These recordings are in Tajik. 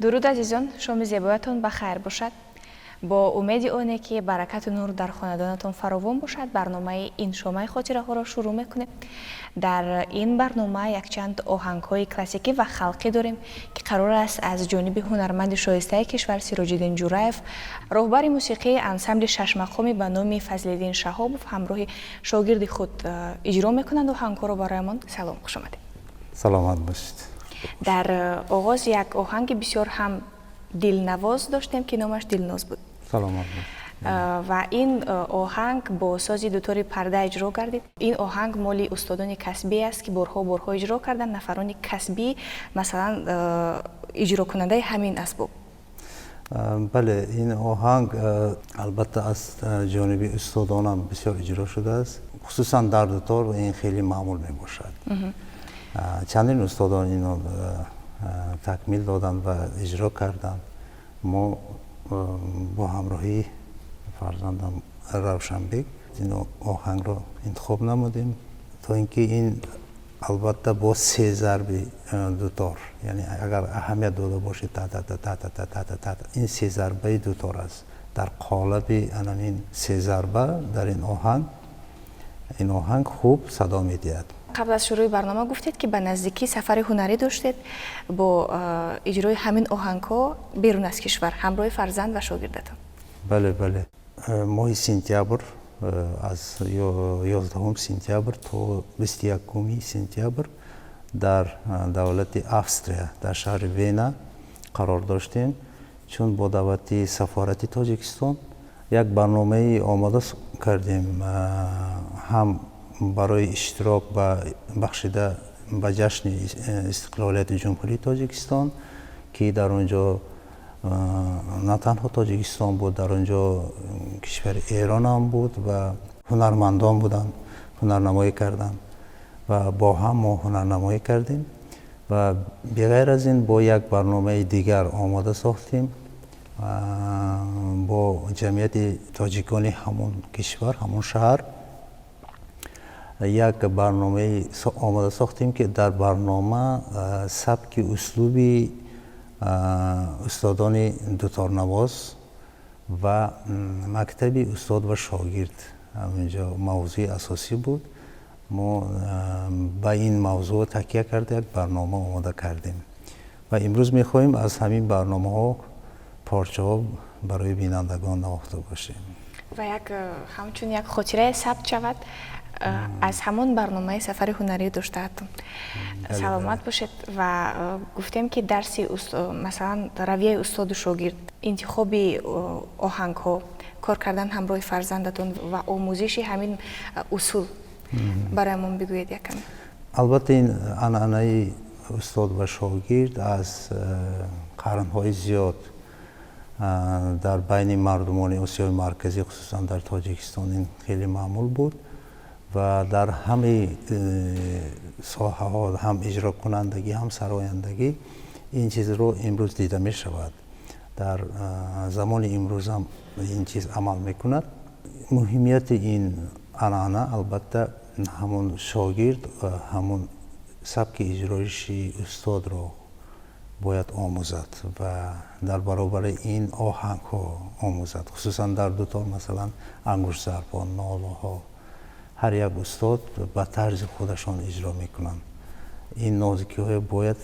Дуруд, азизон, шоми зебоятон ба хайр бошад. Бо умеди оне ки баракату нур дар хонадонатон фаровон бошад, барномаи ин шомаи хотираҳоро шурӯъ мекунем. Дар ин барнома якчанд оҳангҳои классикӣ ва халқӣ дорем, ки қарор аст аз ҷониби ҳунарманди шоистаи кишвар Сироҷиддин Ҷураев, роҳбари мусиқии ансамбли шашмақоми ба номи Фазлиддин Шаҳобов, ҳамроҳи шогирди худ иҷро мекунанд оҳангҳоро бароямон. Салом, хушомадед. Саломат бошед. Дар оғоз як оҳанги бисёр ҳам дилнавоз доштем, ки номаш Дилноз буд. Саломат. Ва ин оҳанг бо сози дутори парда иҷро гардид. Ин оҳанг моли устодони касбӣ аст, ки борҳо борҳо иҷро карданд, нафарони касбӣ, масалан, иҷрокунандаи ҳамин асбоб. Бале, ин оҳанг албатта аз ҷониби устодонам бисёр иҷро шудааст, хусусан дар дутор ин хеле маъмул мебошад. Чандин устодон ино такмил доданд ва иҷро карданд. Мо бо ҳамроҳии фарзандам Равшанбек ин оҳангро интихоб намудем, то ин ки ин албатта бо се зарби дутор, яъне агар аҳамият дода бошед, та та та та та та та та та, ин се зарбаи дутор аст. Дар қолаби анамин се зарба дар ин оҳанг, ин оҳанг хуб садо медиҳад. Қабл аз шурӯи барнома гуфтед, ки ба наздикӣ сафари ҳунарӣ доштед бо иҷрои ҳамин оҳангҳо берун аз кишвар ҳамроҳи фарзанд ва шогирдатон. Бале, моҳи сентябр, аз 11 сентябр то 21 сентябр дар давлати Австрия, дар шаҳри Вена қарор доштем, чун бо даъвати сафорати Тоҷикистон як барномаи омода кардем, ҳам барои иштирок ба бахшида ба ҷашни истиқлолияти Ҷумҳурии Тоҷикистон, ки дар он ҷо на танҳо Тоҷикистон буд, дар он ҷо кишвари Эрон ҳам буд ва ҳунармандон буданд, ҳунарнамоӣ карданд ва бо ҳам мо ҳунарнамоӣ кардем. Ва беғайр аз ин бо як барномаи дигар омода сохтем бо ҷамъияти тоҷикони ҳамон кишвар, ҳамон шаҳр. Як барномаи омода сохтем, ки дар барнома сабки услуби устодони дуторнавоз ва мактаби устод ва шогирд инҷо мавзӯи асосӣ буд. Мо ба ин мавзӯъ такя карда як барнома омода кардем ва имрӯз мехоҳем аз ҳамин барномаҳо порчаҳо барои бинандагон навохта бошем. Ва як ҳамчун як хотирае сабт шавад аз ҳамон барномаи сафари ҳунарӣ доштаатон. Саломат бошед. Ва гуфтем, ки дарси, масалан, равияи устоду шогирд, интихоби оҳангҳо, кор кардан ҳамроҳи фарзандатон ва омӯзиши ҳамин усул бароямон бигӯед якаме. Албатта, ин анъанаи устод ва шогирд аз қарнҳои зиёд дар байни мардумони Осиёи Марказӣ, хусусан дар Тоҷикистон, ин хеле маъмул буд ва дар ҳамаи соҳаҳо, ҳам иҷрокунандагӣ, ҳам сарояндагӣ, ин чизро имрӯз дида мешавад. Дар замони имрӯзам ин чиз амал мекунад. Муҳимияти ин анъана, албатта, ҳамон шогирд ҳамон сабки иҷроиши устодро бояд омӯзад ва дар баробари ин оҳангҳо омӯзад, хусусан дар дутор, масалан, ангуштзарбҳо, нолаҳо. Ҳар як устод ба тарзи худашон иҷро мекунанд. Ин нозикиҳое бояд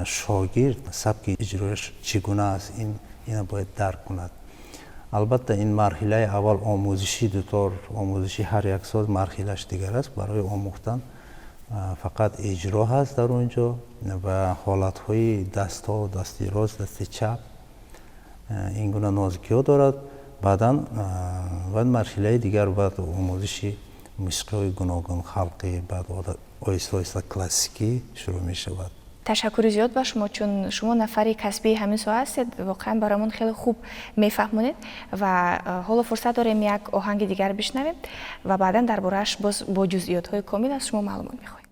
шогирд сабки иҷрояш чӣ гуна аст, ина бояд дарк кунад. Албатта, ин марҳилаи аввал омӯзиши дутор, омӯзиши ҳар як соз марҳилаш дигар аст. Барои омӯхтан фақат иҷро ҳаст дар он ҷо ва ҳолатҳои дастҳо, дасти рост, дасти чап, ин гуна нозикиҳо дорад. Баъдан баъд марҳилаи дигар, баъд омӯзиши мусиқиҳои гуногун, халқӣ, баъд оҳиста оҳиста классикӣ шурӯъ мешавад. Ташаккури зиёд ба шумо, чун шумо нафари касбии ҳамин соҳа ҳастед, воқеан бароямон хеле хуб мефаҳмонед. Ва ҳоло фурсат дорем як оҳанги дигар бишнавем ва баъдан дар борааш боз бо ҷузъиётҳои комил аз шумо маълумот мехоҳем.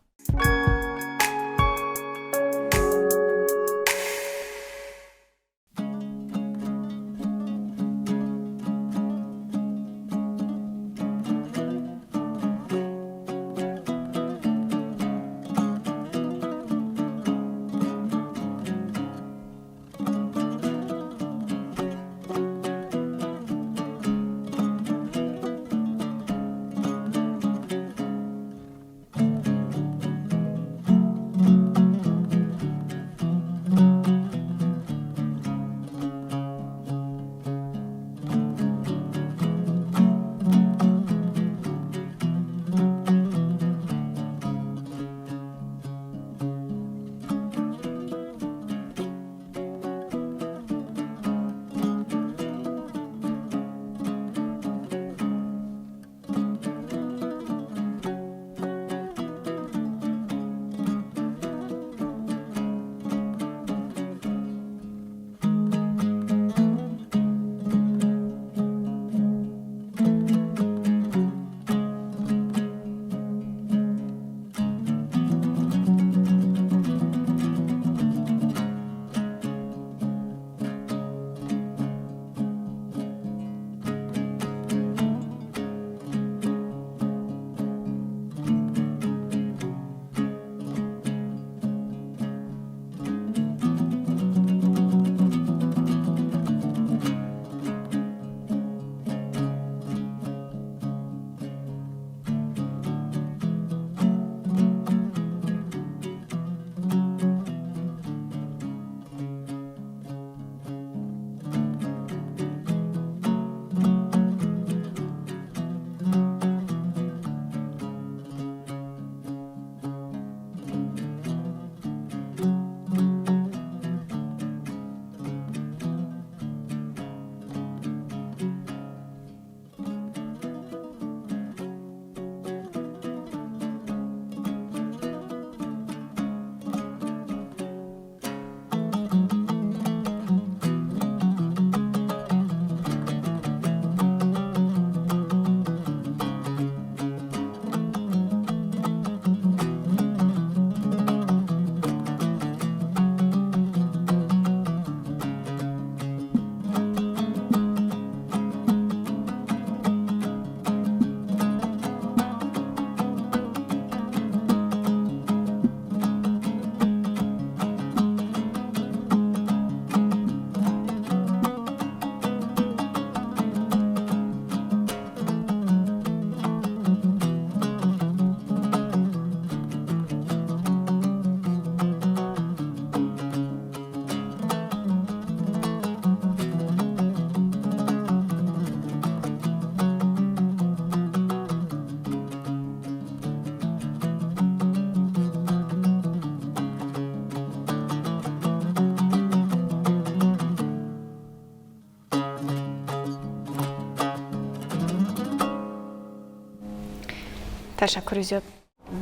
Ташаккури зиёд.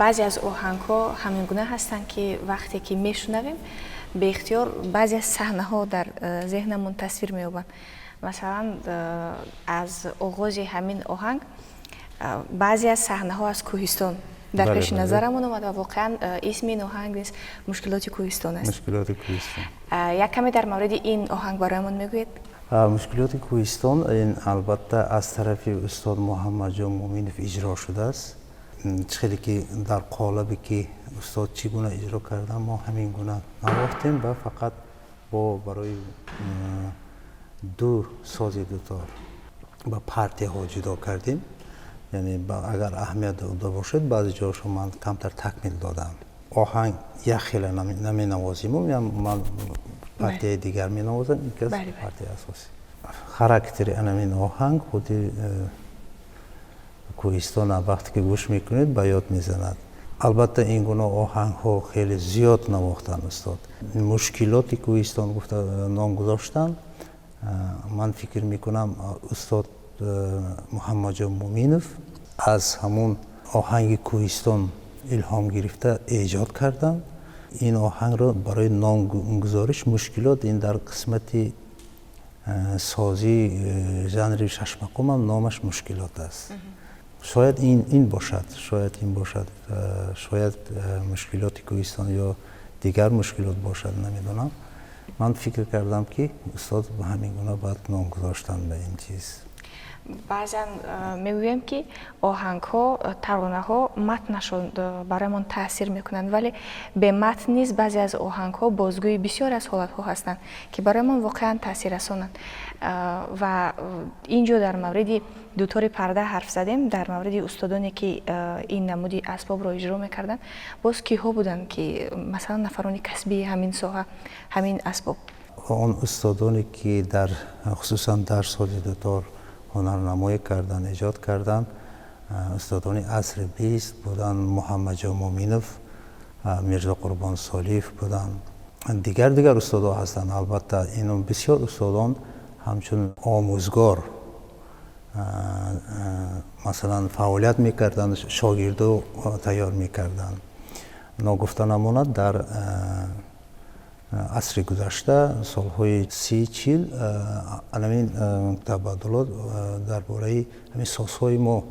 Баъзе аз оҳангҳо ҳамин гуна ҳастанд, ки вақте ки мешунавем, беихтиёр баъзе аз саҳнаҳо дар зеҳнамон тасвир меёбанд. Масалан, аз оғози ҳамин оҳанг баъзе аз саҳнаҳо аз кӯҳистон дар пеши назарамон омад ва воқеан исми ин оҳанг низ «Мушкилоти кӯҳистон» аст. «Мушкилоти кӯҳистон». Як каме дар мавриди ин оҳанг бароямон мегӯед? «Мушкилоти кӯҳистон» ин албатта аз тарафи устод Муҳаммадҷон Муъминов иҷро шудааст. Чӣ хеле ки дар қолабе ки устод чӣ гуна иҷро кардан, мо ҳамин гуна навохтем ва фақат бо барои ду сози дутор ба партияҳо ҷудо кардем. Яъне агар аҳамият дода бошед, баъзе ҷоашо ман камтар такмил додам. Оҳанг як хела наменавозиму ман партияи дигар менавозам, ин кас партияи асосӣ. Характери анамин оҳанг худи кӯҳистона вақте ки гӯш мекунед, ба ёд мезанад. Албатта, ин гуна оҳангҳо хеле зиёд навохтанд устод. «Мушкилоти кӯҳистон» гуфта ном гузоштанд. Ман фикр мекунам, устод Муҳаммадҷон Муъминов аз ҳамун оҳанги кӯҳистон илҳом гирифта эҷод карданд ин оҳангро. Барои номгузориш мушкилот ин дар қисмати созии жанри шашмақомам номаш «Мушкилот» аст. Шояд ин бошад, шояд ин бошад, шояд «Мушкилоти кӯҳистон» ё дигар мушкилот бошад, намедонам. Ман фикр кардам, ки устод ба ҳамин гуна бояд ном гузоштанд ба ин чиз. Баъзан мегӯем, ки оҳангҳо, таронаҳо матнашон бароямон таъсир мекунанд, вале бе матн низ баъзе аз оҳангҳо бозгӯи бисёре аз ҳолатҳо ҳастанд, ки бароямон воқеан таъсиррасонанд. Ва ин ҷо дар мавриди дутори парда ҳарф задем, дар мавриди устодоне, ки ин намуди асбобро иҷро мекарданд. Боз киҳо буданд, ки масалан нафарони касбии ҳамин соҳа, ҳамин асбоб? Он устодоне, ки дар хусусан дар сози дутор ҳунарнамоӣ карданд, эҷод карданд, устодони асри 20 буданд. Муҳаммадҷон Муъминов, Мирзо Қурбон Солиев буданд, дигар дигар устодо ҳастанд. Албатта, ино бисёр устодон ҳамчун омӯзгор масалан фаъолият мекарданд, шогирдо тайёр мекарданд. Ногуфта намонад, дар асри гузашта, солҳои 30-40, анамин табаддулот дар бораи ҳамин созҳои мо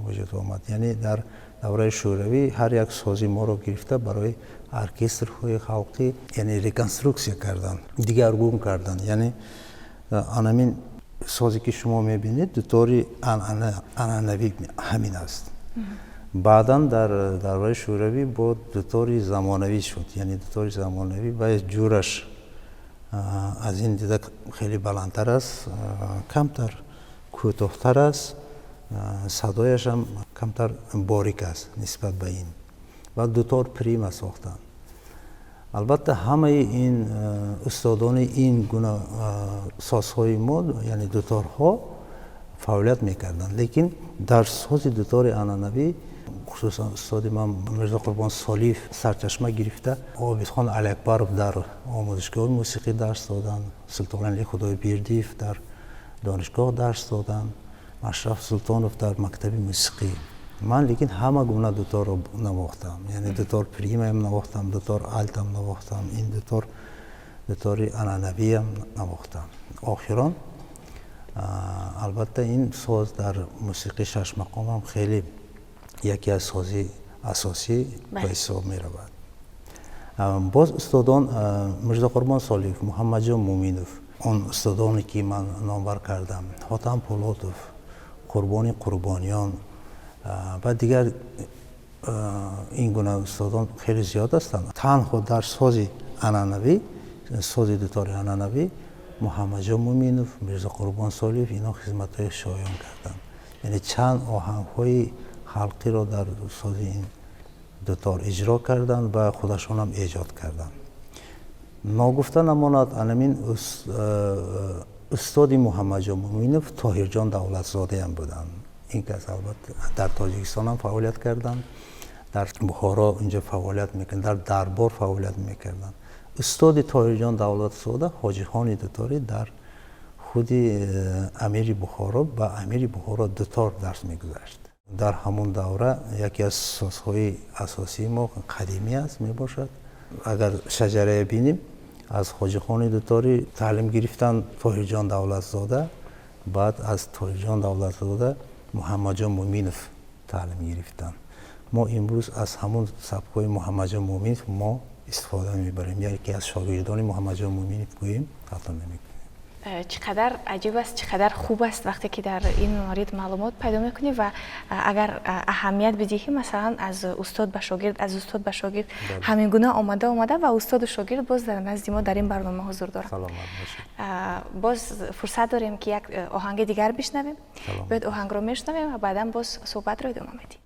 вуҷуд омад. Яъне дар давраи Шӯравӣ ҳар як сози моро гирифта, барои оркестрҳои халқӣ, яъне реконструксия карданд, дигаргун карданд. Яъне анамин созе ки шумо мебинед, дутори анъанавӣ ҳамин аст. Баъдан дар давраи Шӯравӣ бо дутори замонавӣ шуд. Яъне дутори замонавӣ ва ҷураш аз ин дида хеле баландтар аст, камтар кӯтоҳтар аст, садояшам камтар борик аст нисбат ба ин, ва дутор прима сохтанд. Албатта, ҳамаи ин устодони ин гуна созҳои мо, яъне дуторҳо, фаъолият мекарданд, лекин дар сози дутори анъанавӣ хусусан устоди ман Мирзо Қурбон Солиев сарчашма гирифта, Обидхон Алиакбаров дар омӯзишгоҳи мусиқӣ дарс доданд, Султоналӣ Худойбердиев дар донишгоҳ дарс доданд, Машраф Султонов дар мактаби мусиқӣ. Ман лекин ҳама гуна дуторро навохтам, яъне дутор примаам навохтам, дутор альтам навохтам, ин дутор, дутори анъанавиам навохтам. Охирон, албатта, ин соз дар мусиқии шашмақомам хеле яке аз сози асосӣ ба ҳисоб меравад. Боз устодон Мирзо Қурбон Солиев, Муҳаммадҷон Муъминов, он устодоне ки ман номбар кардам, Ҳотам Пӯлотов, Қурбони Қурбониён ва дигар ин гуна устодон хеле зиёд ҳастанд. Танҳо дар сози анъанавӣ, сози дутори анъанавӣ, Муҳаммадҷон Муъминов, Мирзо Қурбон Солиев, инҳо хизматҳои шоён карданд. Яъне чанд оҳангҳои халқиро дар сози ин дутор иҷро карданд ва худашонам эҷод карданд. Ногуфта намонад, анамин устоди Муҳаммадҷон Муъминов Тоҳирҷон Давлатзодаам буданд. Ин кас албатта дар Тоҷикистонам фаъолият карданд, дар Бухоро инҷо фаъолият мекарданд, дар дарбор фаъолият мекарданд. Устоди Тоҳирҷон Давлатзода Ҳоҷихони дуторӣ дар худи амири Бухоро ба амири Бухоро дутор дарс мегузашт. Дар ҳамон давра яке аз созҳои асосии мо қадимӣ аст мебошад. Агар шаҷарая бинем, аз Хоҷихони Дуторӣ таълим гирифтан Тоҳирҷон Давлатзода, баъд аз Тоҳирҷон Давлатзода Муҳаммадҷон Муъминов таълим гирифтанд. Мо имрӯз аз ҳамон сабкҳои Муҳаммадҷон Муъминов мо истифода мебарем. Яке аз шогирдони Муҳаммадҷон Муъминов гӯем, хато намекунем. Чӣ қадар аҷиб аст, чӣ қадар хуб аст, вақте ки дар ин маврид маълумот пайдо мекунӣ ва агар аҳамият бидиҳӣ, масалан, аз устод ба шогирд, аз устод ба шогирд ҳамин гуна омада омада ва устоду шогирд боз дар назди мо дар ин барнома ҳузур доранд. Саломат бошед. Боз фурсат дорем, ки як оҳанги дигар бишнавем. Биёед, оҳангро мешунавем ва баъдан боз суҳбатро идома медиҳем.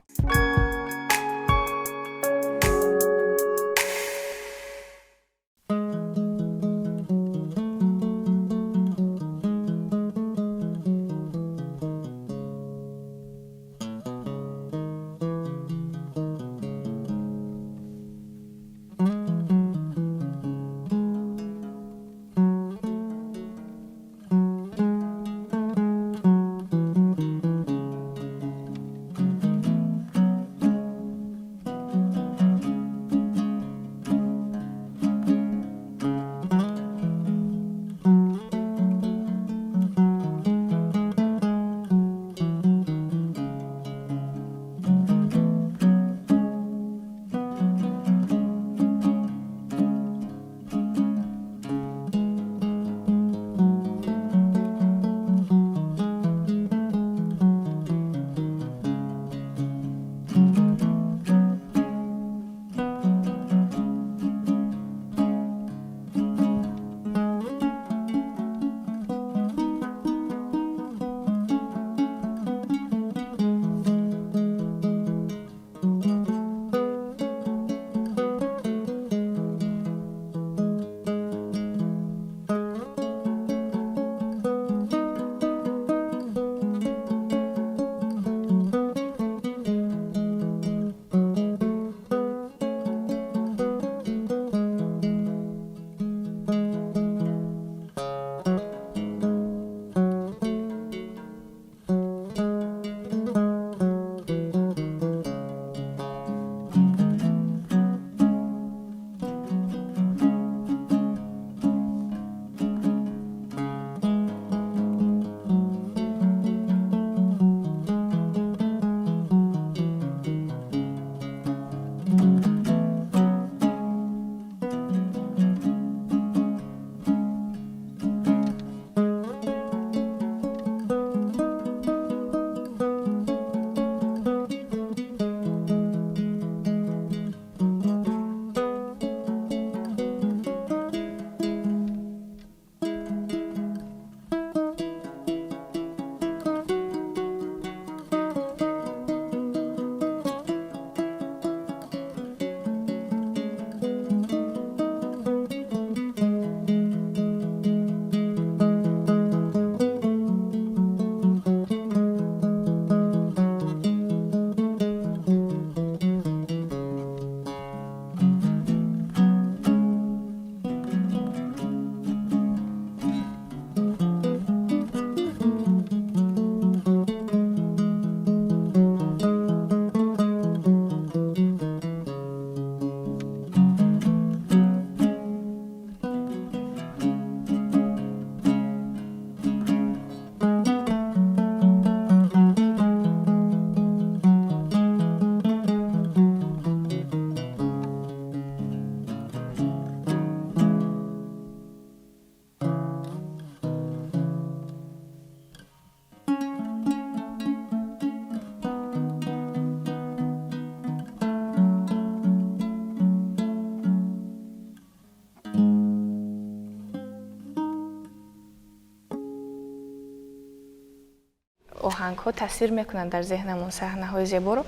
Оҳангҳо тасвир мекунанд дар зеҳнамон саҳнаҳои зеборо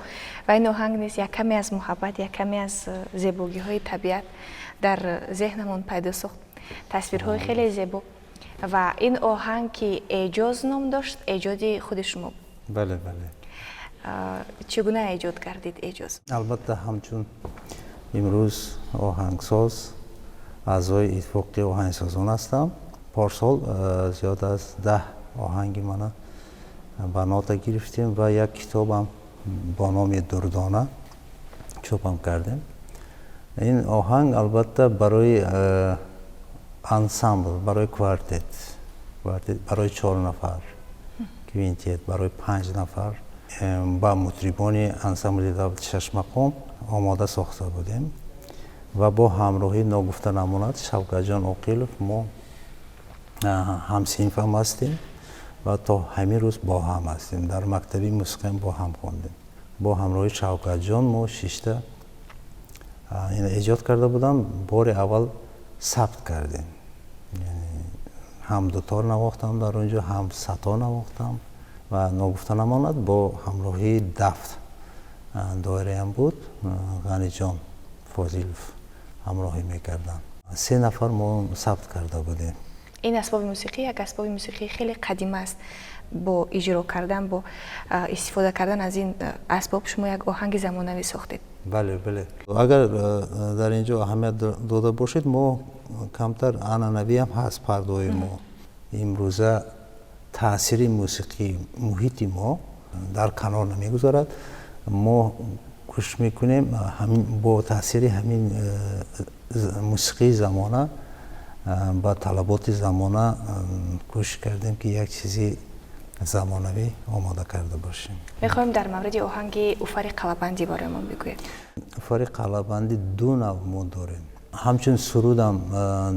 ва ин оҳанг низ як каме аз муҳаббат, як каме аз зебогиҳои табиат дар зеҳнамон пайдо сохт, тасвирҳои хеле зебо. Ва ин оҳанг, ки «Эҷоз» ном дошт, эҷоди худи шумо буд? Бале. Чӣ гуна эҷод гардид «Эҷоз»? Албатта, ҳамчун имрӯз оҳангсоз, аъзои Иттифоқи оҳангсозон ҳастам. Порсол зиёд аз 10 оҳанги мана ба нота гирифтем ва як китобам. Бо номи Дурдона чопам кардем. Ин оҳанг, албатта, барои ансамбл, барои квартет, барои чор нафар, квинтет, барои панҷ нафар ба мутрибони ансамбли давлати Шашмақом омода сохта будем ва бо ҳамроҳӣ, ногуфта намонад, Шавкатҷон Оқилов, мо ҳамсинфам ҳастем ва то ҳамин рӯз бо ҳам ҳастем, дар мактаби мусиқиам бо ҳам хондем. Бо ҳамроҳи Шавкатҷон мо шишта ина эҷод карда будам. Бори аввал сабт кардем, ҳам дутор навохтам дар он ҷо, ҳам сато навохтам ва, ногуфта намонад, бо ҳамроҳии дафт доираам буд, Ғаниҷон Фозилов ҳамроҳӣ мекарданд. Се нафар мо сабт карда будем. Ин асбоби мусиқӣ як асбоби мусиқии хеле қадима аст. Бо иҷро кардан, бо истифода кардан аз ин асбоб шумо як оҳанги замонавӣ сохтед. Бале, агар дар ин ҷо аҳамият дода бошед, мо камтар анъанавиам ҳаст пардои мо. Имрӯза таъсири мусиқии муҳити мо дар канор намегузарад. Мо кӯшиш мекунем бо таъсири ҳамин мусиқии замона, ба талаботи замона кӯшиш кардем, ки як чизи замонавӣ омода карда бошем. Мехоҳем дар мавриди оҳанги Уфари Қалабандӣ бароямон бигӯед. Уфари Қалабандӣ ду нав мо дорем. Ҳамчун сурудам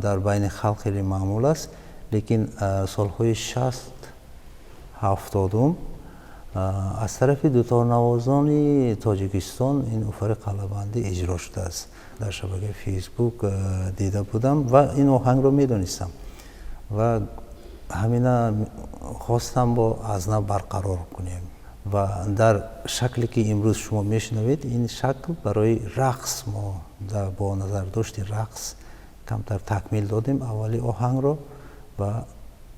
дар байни халқ хеле маъмул аст, лекин солҳои 60, 70-ум аз тарафи дуторнавозони Тоҷикистон ин Уфари Қалабандӣ иҷро шудааст. Дар шабакаи Фейсбук дида будам ва ин оҳангро медонистам ва ҳамина хостам бо аз нав барқарор кунем ва дар шакле ки имрӯз шумо мешунавед, ин шакл барои рақс, мо бо назардошти рақс камтар такмил додем аввали оҳангро ва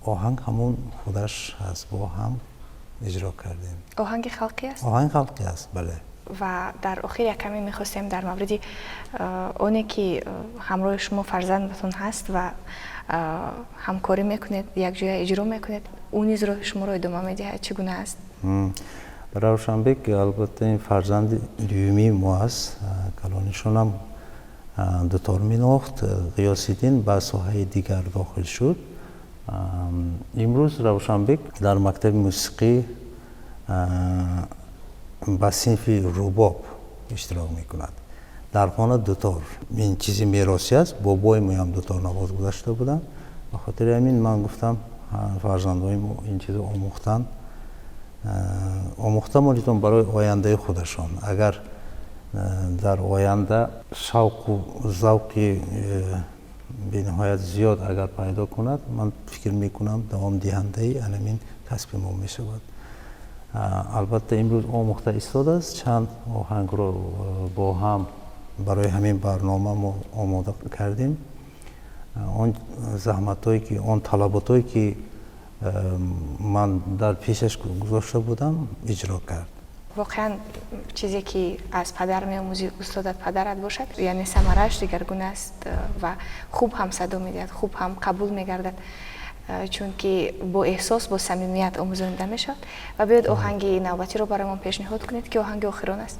оҳанг ҳамон худаш ҳаст, бо ҳам иҷро кардем. Оҳанги халқӣ аст? Оҳанги халқӣ аст, бале. Ва дар охир як каме мехостем дар мавриди оне ки ҳамроҳи шумо фарзандатон ҳаст ва ҳамкорӣ мекунед, якҷоя иҷро мекунед, ӯ низ роҳи шуморо идома медиҳад, чӣ гуна аст? Равшанбек, албатта, ин фарзанди дуюмии мо аст. Калонишонам дутор менавохт, Ғиёсиддин ба соҳаи дигар дохил шуд. Имрӯз Равшанбек дар мактаби мусиқӣ ба синфи рубоб иштирок мекунад. Дар хона дутор, ин чизи меросӣ аст, бобои моям дуторнавоз гузашта буданд. Ба хотири ҳамин ман гуфтам, фарзандои мо ин чизо омӯхтан, омӯхта монитон барои ояндаи худашон. Агар дар оянда шавқу завқи бениҳоят зиёд агар пайдо кунад, ман фикр мекунам, давомдиҳандаи анамин касби мо мешавад. Албатта, имрӯз омӯхта истодааст. Чанд оҳангро бо ҳам барои ҳамин барнома мо омода кардем. Он заҳматҳое ки, он талаботҳое ки ман дар пешаш гузошта будам, иҷро кард. Воқеан, чизе ки аз падар меомӯзӣ, устодат падарат бошад, яъне самарааш дигаргуна аст ва хуб ҳам садо медиҳад, хуб ҳам қабул мегардад, чунки бо эҳсос, бо самимият омӯзонида мешавад. Ва биёед, оҳанги навбатиро барои пешниҳод кунед, ки оҳанги охирон аст.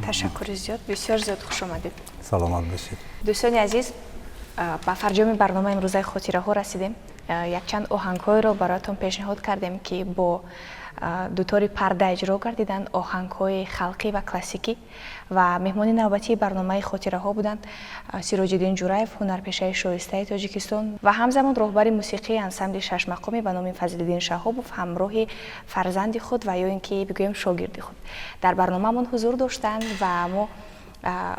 Ташаккури зиёд, бисёр зиёд хуш омадед. Саломат бошед. Дӯстони азиз, ба фарҷоми барномаи имрӯзаи «Хотираҳо» расидем. Якчанд оҳангҳоеро бароятон пешниҳод кардем, ки бо дутори парда иҷро гардиданд, оҳангҳои халқӣ ва классикӣ. Ва меҳмони навбатии барномаи «Хотираҳо» буданд Сироҷиддин Ҷураев, ҳунарпешаи шоистаи Тоҷикистон ва ҳамзамон роҳбари мусиқии ансамбли шашмақомӣ ба номи Фазлиддин Шаҳобов, ҳамроҳи фарзанди худ ва ё ин ки бигӯем, шогирди худ дар барномаамон ҳузур доштанд. Ва мо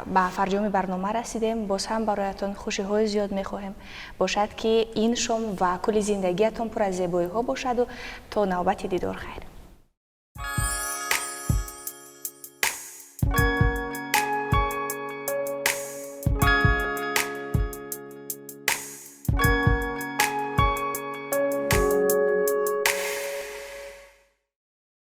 ба фарҷоми барнома расидем. Боз ҳам бароятон хушиҳои зиёд мехоҳем. Бошад, ки ин шом ва кулли зиндагиятон пур аз зебоиҳо бошаду то навбати дидор хайр.